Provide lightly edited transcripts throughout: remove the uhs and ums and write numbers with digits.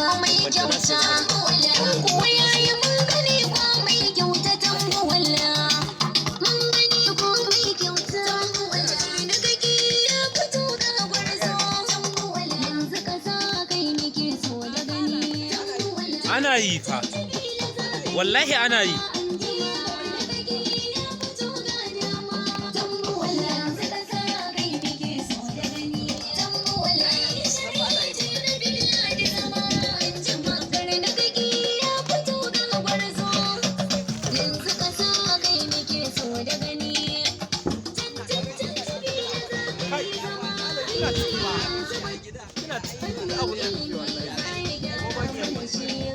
Komai kyauta. Kuwa yayi mun gani komai kyauta Tambuwal. Mun gani komai kyauta. Na kake ya fito ga gwarzo. Yanzu kasa kai nake so da gani. Ana yi fa. Wallahi ana yi.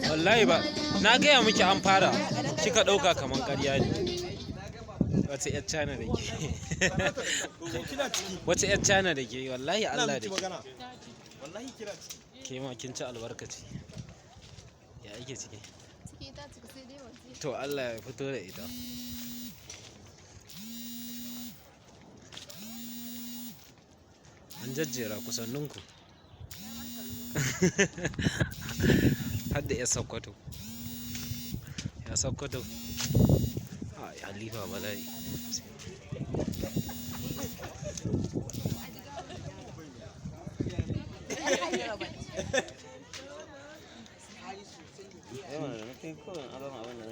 Wallahi ba. Na gaya miki an fara. Kika ɗauka kaman ƙarya ne. Wata 'yar China da ke. Kina ciki. Wata 'yar China da ke. Wallahi Ina Allah da miki ke. magana. Wallahi kina ciki. Ke ma kin ci albarkaci. Ya ake ciki? Ciki ta cika sai dai waje. To Allah ya fito da ita. An jajjera kusanninku. Har da 'yar Sokoto. Ya Sokoto. Ai, Halifa bala'i.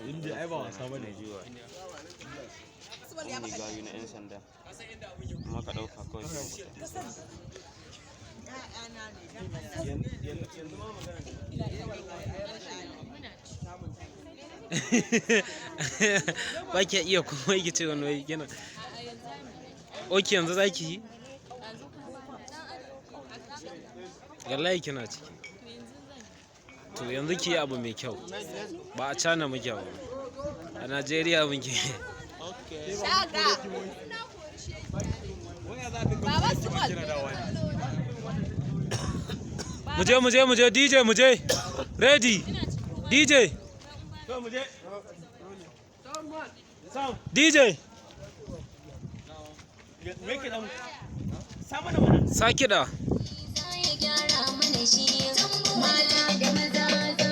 Inda ai ba wasa bane. Wani gayu na 'yan sanda amma ka ɗauka kawai sai mu fita. Ba ki iya komai ki ce wani wai kina. Ok, yanzu za ki yi? Wallahi kina ciki. To yanzu ki yi abu mai kyau. Ba a China muke ba. A Najeriya muke. Shaga! Baba Small. Muje muje muje DJ muje. Ready. DJ. To mu je. Sam, DJ. me ke dan? Sa mana mana. Sa kiɗa. Ya gyara mana shi. Mata da maza.